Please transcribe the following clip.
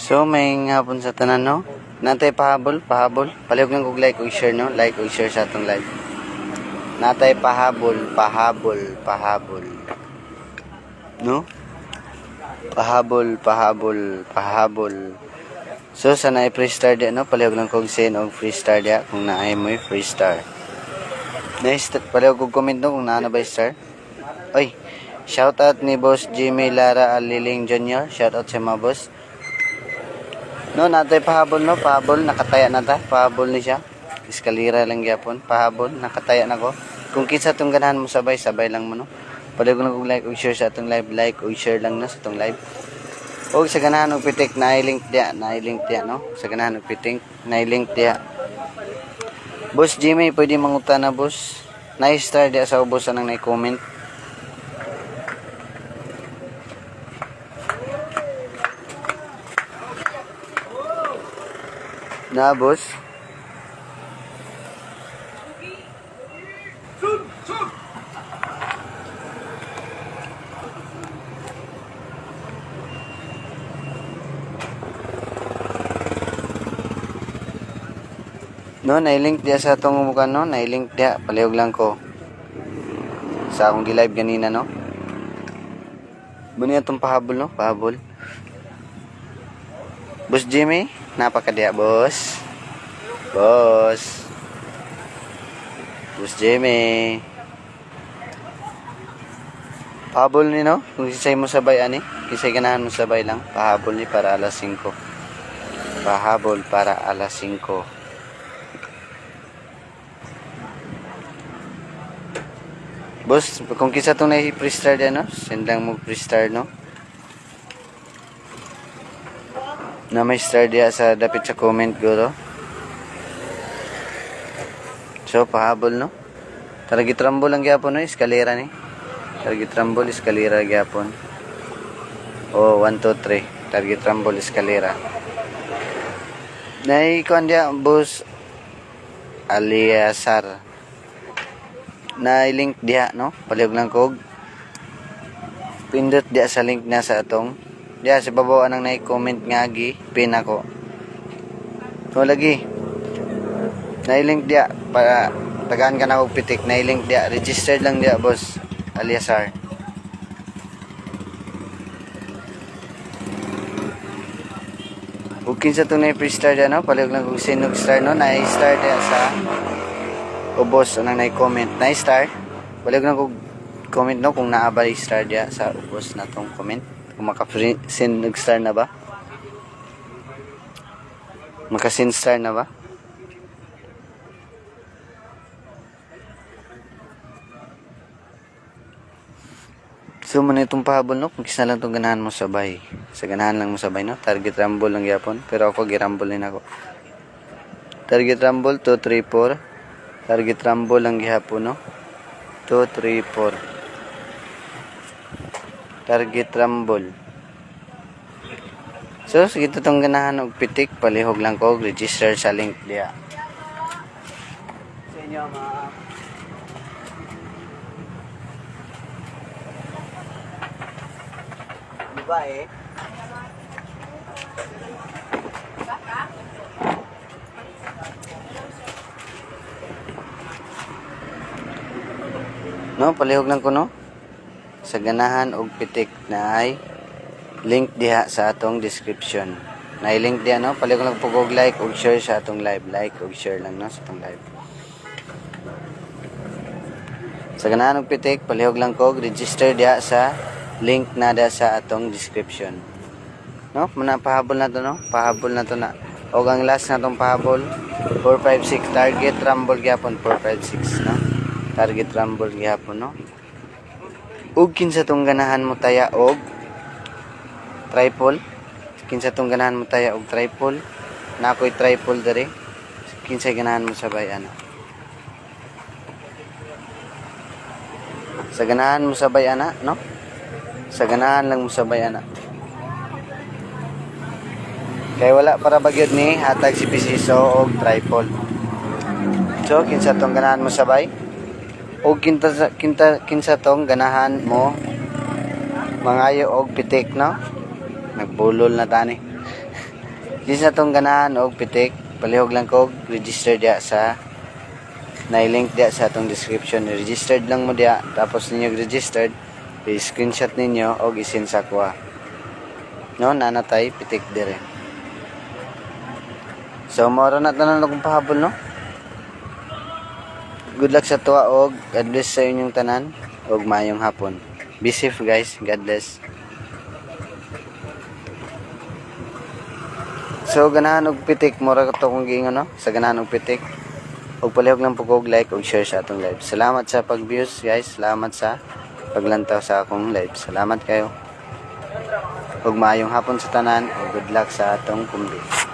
So, may hapon sa tanan, no? Natay pahabol, pahabol. Palihog lang kog like ug share, no? Like ug share sa atong live. Natay pahabol, pahabol, pahabol. No? Pahabol, pahabol, pahabol. So, sa naay free star diya, no? Palihog lang kog send og free star diya kung naay mo'y free star. Nice, palihog kog comment, no? Kung naa na ba star. Oy, shout out ni Boss Jimmy Lara Aliling Jr. Shout out sa mga boss. No, natay pahabol, no, pahabol, nakataya na ta, pahabol ni siya. Eskalera lang gyapon, pahabol, nakataya na ko. Kung kinsa tong ganahan mo sabay, sabay lang mo, no. Palihog lang kog like ug share sa atong live, like ug share lang, no, sa atong live. Og sa ganahan og pitik, naay link diya, naay link diya, no. Sa ganahan og pitik, naay link diya. Boss Jimmy, pwede manguta na, boss. Nice star diya sa ubos anang na-comment. Na, boss. No, nailink diya sa atong mukha, no, nailink diya, palihog lang ko. Sa akong gi-live ganina, no. Muna atong pahabol, no, pahabol. Boss Jimmy, napaka diya, boss. Boss. Boss Jimmy. Pahabol ni, no? Kung kisay mo sabay ani, kisay ganahan mo sabay lang, pahabol ni para alas 5. Pahabol para alas 5. Boss, kung kinsa tong na free star diyan, no? Send lang mo free star, no? Na may star diya sa dapit sa comment guro. So, pahabol, no? Target rumble lang gyapon, no? Eskalera ni. Target rumble, eskalera gyapon. Oh, 1, 2, 3. Target rumble, eskalera. Nay, kuan diya, boss Aliasar. Na link diha, no? Palihog lang kog pindot diha sa link na sa atong diha sa babaw anang na comment nga gi pin ako. So lagi na link diha para tagaan ka na og pitik, na link diha, registered lang diha, boss Aliasar. Ug kinsa tong na free star diha, no? Palihog lang kog send og star, no? Na star diha sa ubos anang na comment na star. Palihog lang kog comment, no, kung naa ba star diha sa ubos na tong comment, kung maka send og star na ba, maka send star na ba. So man itong pahabol, no, kung kinsa lang tong ganahan mo sabay, sa ganahan lang mo sabay, no? Target rumble lang gyapon, pero ako girumble din ako. Target rumble 2 3 4. Target rumble lang gihapon, no? 2 3 4. Target rumble. So sige tong ganahan og pitik, palihog lang ko register sa link diha sa inyo, ma'am. Di ba eh? No, palihog lang ko, no. Sa ganahan og pitik na ay link diha sa atong description. Na link diha, no. Palihog lang po og like ug share sa atong live, like ug share lang, no, sa atong live. Sa ganahan og pitik, palihog lang ko og register diha sa link na diha sa atong description. No, muna pahabol na to, no. Pahabol na to na. Og ang last na tong pahabol, 456 target rumble gyapon 456, no. Target rumble gyapon, no. Ug kinsa tong ganahan mo taya og tripod? Kinsa tong ganahan mo taya og tripod? Na ako'y tripod diri. Kinsay ganahan mo sabay ana? Sa ganahan mo sabay ana, no? Sa ganahan lang mo sabay ana. Kay wala para bagyod ni hatag si Pisiso og tripod. So kinsa tong ganahan mo sabay? Og kinta kinta kinsa tong ganahan mo mangayo og pitik, no? Nagbulol na tani. This na tong ganahan og pitik, palihog lang kog register diya sa na-link diya sa atong description. Registered lang mo diya, tapos ninyo registered, i-screenshot ninyo og i-send sa kuha. No, naa na tay pitik dire. So, mao ra na tanan akong pahabol, no? Good luck sa tuwa og God bless sa inyong tanan og maayong hapon. Be safe, guys. God bless. So ganahan og pitik, mura to kong giingon, no? Sa ganahan og pitik. Og palihog lang po og like og share sa atong live. Salamat sa pag-views, guys. Salamat sa paglantaw sa akong live. Salamat kayo. Ug maayong hapon sa tanan ug good luck sa atong kumbi.